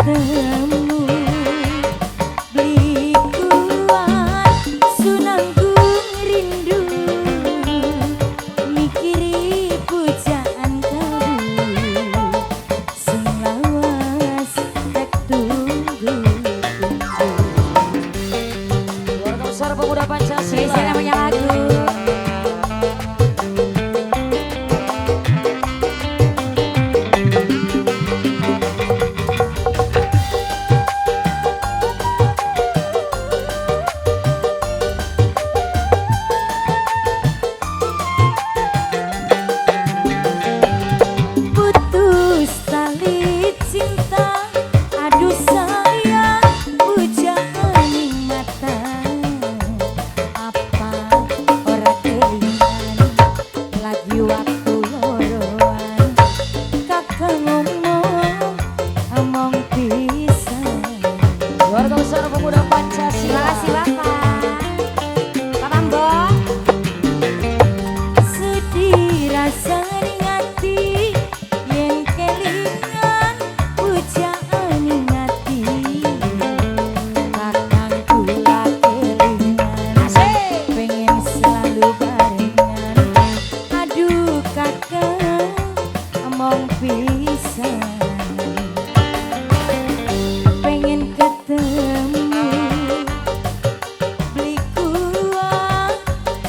Ketemu beli kuat sunanggung rindu mikiri pujaan kamu sing lawas tek tunggu tunggu. Keluarga besar Pemuda Pancasila. Spesial namanya lagu. Putus tali cinta, aduh sayang, pujaan mata. Apa ora kelingan lagi waktu loroan, kakak ngomong omong pisan. Keluarga besar Pemuda Pancasila. Terima kasih Bapak. Bapak Mbok. Sedih rasa ati yen kelingan pujaan ati, kakang kula kelingan Asik. Pengen selalu barengan, aduh kakang omong pisan, pengen ketemu beli kuah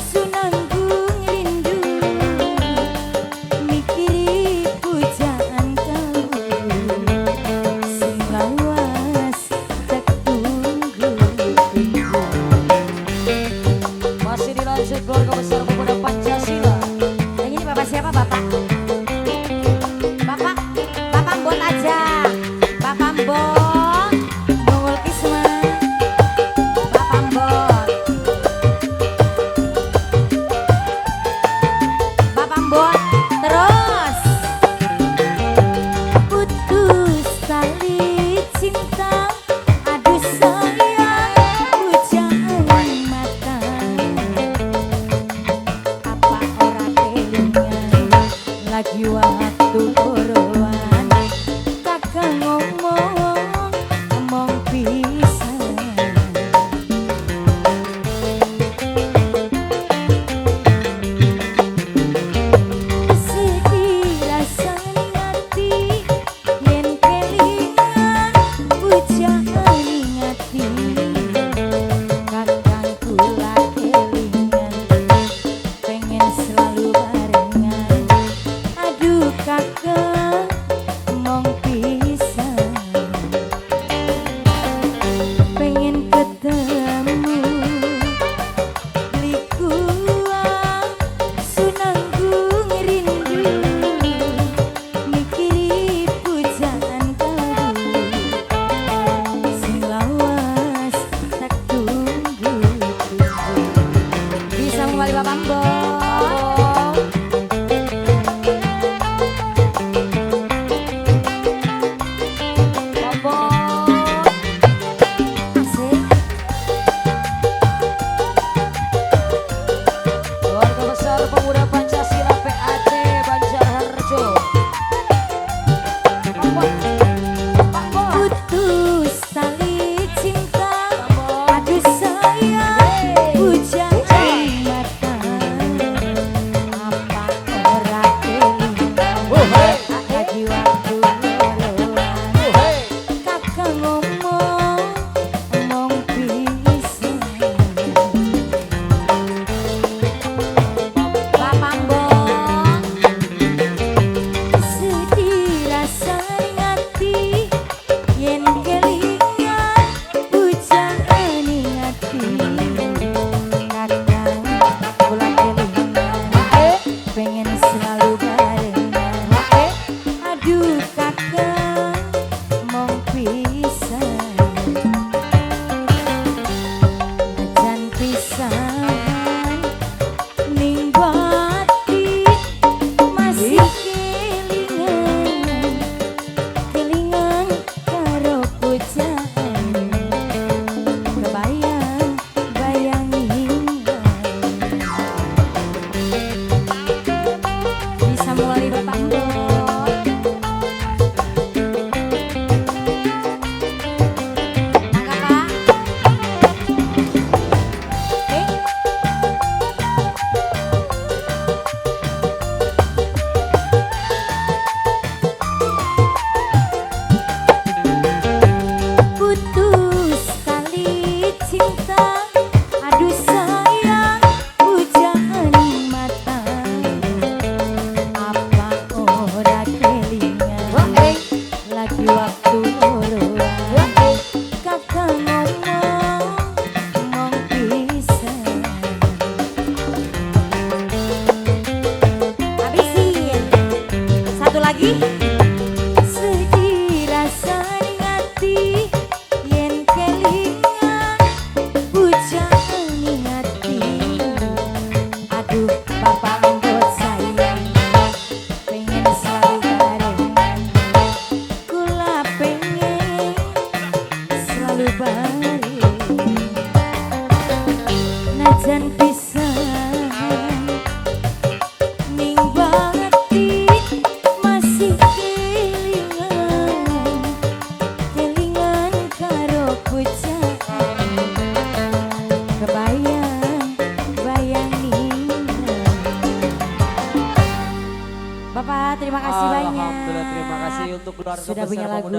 sunanggung rindu mikiri pujaan kamu sing lawas tek tunggu tunggu. Masih dilanjut keluarga besar Pemuda Pancasila. Yang ini bapak siapa bapak? Bapak, Bapak Mbot aja. Bapak Mbot, Bungul Kisma. Bapak Mbot. Bapak Mbot, terus. Putus tali cinta, aduh sayang, pujaan mata. Apa ora kelingan lagi waktu koroan, kakak ngomong Bapak terima kasih banyak. Alhamdulillah, terima kasih untuk keluarga Sudah besar punya Pemuda lagu.